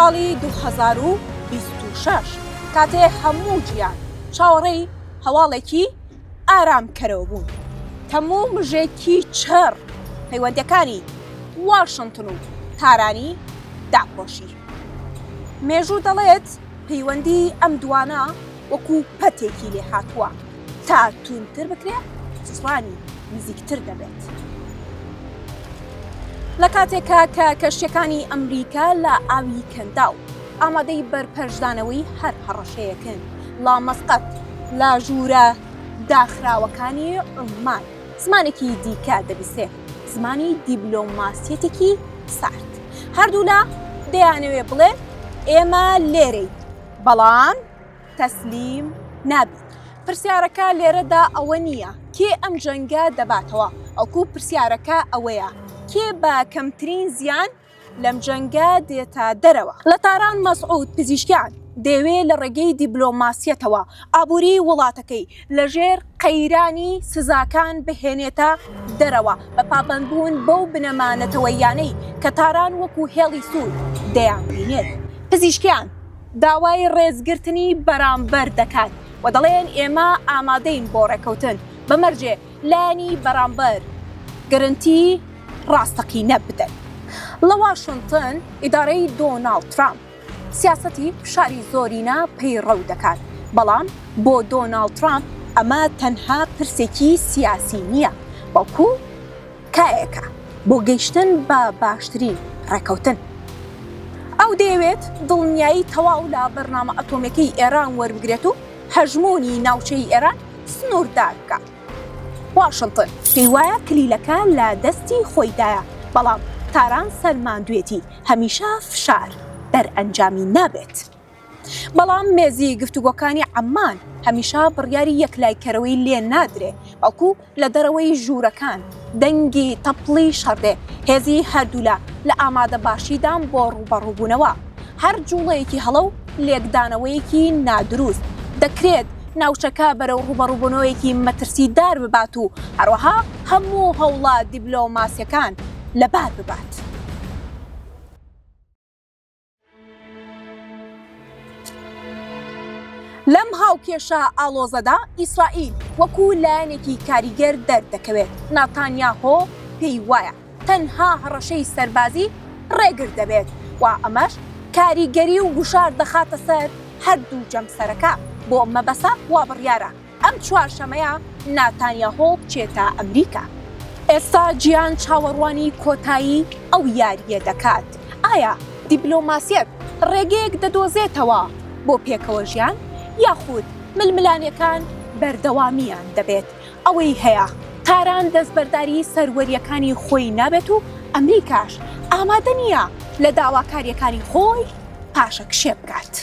ساڵی 2026 کاتێ هەموو جیهان چاوەڕێی هەواڵێکی ئارامکەرەوە بوون، تەموو مژێکی چڕ پەیوەندیەکانی واشنتن و تارانی داپۆشی. مێژوو دەڵێت پەیوەندی ئەم دوانە وەکو پەتێکی لێهاتووە تا توندتر بکرێ پچڕانی نزیکتر دەبێت. لە کاتێکا کە کەشتیەکانی ئەمریکا لە ئاوی کەنداو ئامادەی بەرپەرچدانەوەی هەر هەڕەشەیەکن لە مەسقەت لە ژوورە داخراوەکانی عوممان زمانێکی دیکە دەبیسێ، زمانی دیبلۆماسیەتێکی سارد. هەردوولا دەیانەوێ بڵێن ئێمە لێرەین، بەڵام تەسلیم نابین. پرسیارەکە لێرەدا ئەوە نییە کێ ئەم جەنگە دەباتەوە، بەڵکو پرسیارەکە ئەوەیە کێ بە کەمترین زیان لەم جەنگە دێتە دەرەوە. لە تاران مەسعود پزیشکیان دەیەوێ لە ڕێگەی دیبلۆماسیەتەوە ئابووری وڵاتەکەی لە ژێر قەیرانی سزاکان بهێنێتە دەرەوە بە پابەندبوون بەو بنەما نەتەوەییانەی کە تاران وەکو هێڵی سوور دەیانبینێت. پزیشکیان داوای ڕێزگرتنی بەرامبەر دەکات و دەڵێن ئێمە ئامادەین بۆ ڕێککەوتن بە مەرجێ لایەنی بەرامبەر گەرەنتی ڕاستەقینە بدەن. لە واشنتن ئیدارەی دۆناڵد ترامپ سیاسەتی فشاری زۆرینە پەیڕەو دەکات، بەڵام بۆ دۆناڵد ترامپ ئەمە تەنها پرسێکی سیاسی نییە، بەڵکو کایەکە بۆ گەیشتن بە باشترین ڕێکەوتن. ئەو دەیەوێت دڵنیایی تەواو لە بەرنامە ئەتۆمیەکەی ئێران وەربگرێت و هەژموونی ناوچەیی ئێران سنووردار بکات. واشنتن پێی وایە کلیلەکە لە دەستی خۆیدایە، بەڵام تاران سەلماندوێتی هەمیشە فشار دەرئەنجامی نابێت. بەڵام مێزی گفتوگۆکانی عەممان هەمیشە بڕیاری یەکلایکەرەوەی لێ نادرێ، بەڵکو لە دەرەوەی ژوورەکان دەنگی تەپڵی شەڕ دێ، هێزی هەردوولا لە ئامادەباشیدان بۆ ڕووبەڕووبوونەوە. هەر جوڵەیەکی هەڵە و لێکدانەوەیەکی نادروست، دەکرێت ناوچەکە بەرەو ڕووبەڕووبوونەوەیەکی مەترسیدار ببات و هەروەها هەموو هەوڵە دیبلۆماسییەکان لەبار ببات. لەم هاوکێشە ئاڵۆزەدا ئیسرائیل وەکو لایەنێکی کاریگەر دەردەکەوێت، ناتانیاهۆ پێی وایە تەنها هەڕەشەی سەربازی ڕێگر دەبێت و ئەمەش کاریگەری و گوشار دەخاتە سەر هەردوو جەمسەرەکە، بۆ ئەم مەبەسە وابڕیارە ئەم چوارشەمەیە ناتانیاهۆ بچێتە ئەمریکا. ئێستا جیهان چاوەڕوانی کۆتایی ئەو یارییە دەکات، ئایا دیبلۆماسیەت ڕێگەیەک دەدۆزێتەوە بۆ پێکەوەژیان یاخود ململانێکان بەردەوامیان دەبێت؟ ئەوەی هەیە تاران دەستبەرداری سەروەرییەکانی خۆی نابێت و ئەمریکاش ئامادە نییە لە داواکارییەکانی خۆی پاشەکشێ بکات.